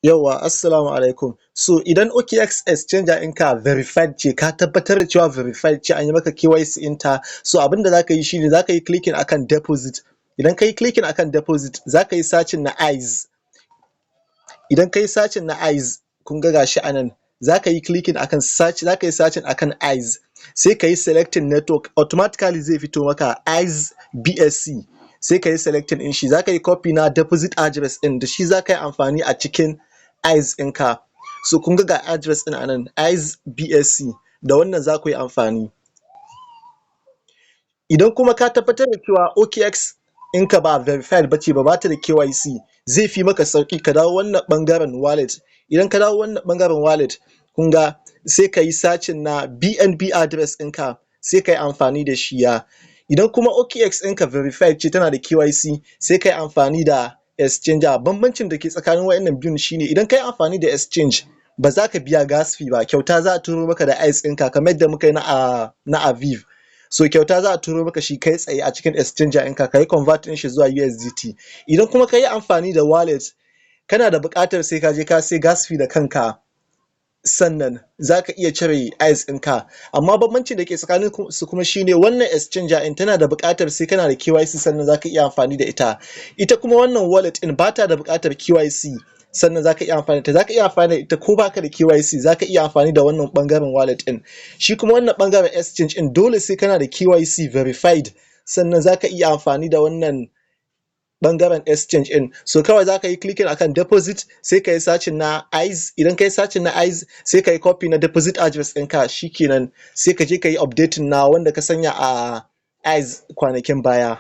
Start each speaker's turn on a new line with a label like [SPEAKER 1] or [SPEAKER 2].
[SPEAKER 1] Yawwa, assalamu alaikum. So idan OKX exchanger ɗinka verified ce, ka tabbatar da cewa verified ce, an yi maka KYC ɗinta, so abin da za ka yi shi ne za ka yi clicking akan deposit. Idan ka yi clicking akan deposit, za ka yi searching na ICE. Idan ka yi searching na ICE, kun ga gashi a nan, za ka yi clicking akan search, za ka yi searching akan ICE, sai ka yi selecting network, automatically zai fito maka ICE BSC, sai ka yi selecting ɗin shi, za ka yi copy na deposit address ɗin, da shi za ka yi amfani a cikin ICE ɗinka. So kun ga ga address ɗin a nan, ICE BSC, da wannan za ku yi amfani. Idan kuma ka tabbatar da cewa OKX ɗinka ba verified ba ce ba, ba ta da KYC, zai fi maka sauƙi ka dawo wannan ɓangaren wallet. Idan ka dawo wannan ɓangaren wallet, kun ga sai ka yi searching na BNB address ɗinka, sai ka yi amfani da shi ya. Idan kuma OKX ɗinka verified ce, tana da KYC, sai ka yi amfani da exchanger. Bambancin da ke tsakanin waɗannan biyun shi ne idan ka yi amfani da exchange, ba za ka biya gas fee ba, kyauta za a turo maka da ICE ɗinka kamar yadda muka yi na Aviv. So kyauta za a turo maka shi kai tsaye a cikin exchanger ɗinka, ka yi converting shi zuwa USDT. Idan kuma ka yi amfani da wallet, kana da buƙatar sai ka je ka sai gas fee da kanka sannan za ka iya cire ICE ɗinka. Amma bambancin da ke tsakanin su kuma shi ne wannan exchanger ɗin tana da buƙatar sai kana da KYC sannan za ka iya amfani da ita. Ita kuma wannan wallet ɗin ba ta da buƙatar KYC sannan za ka iya amfani da ita. Za ka iya amfani da ita ko ba ka da KYC, za ka iya amfani da wannan ɓangaren wallet ɗin. Shi kuma wannan ɓangaren exchange ɗin, dole sai kana da KYC verified sannan za ka iya amfani da wannan ɓangaren exchange ɗin. So kawai za ka yi clicking akan deposit, sai ka yi searching na ICE. Idan ka yi searching na ICE, sai ka yi copy na deposit address ɗinka, shikenan, sai ka je ka yi updating na wanda ka sanya a ICE kwanakin baya.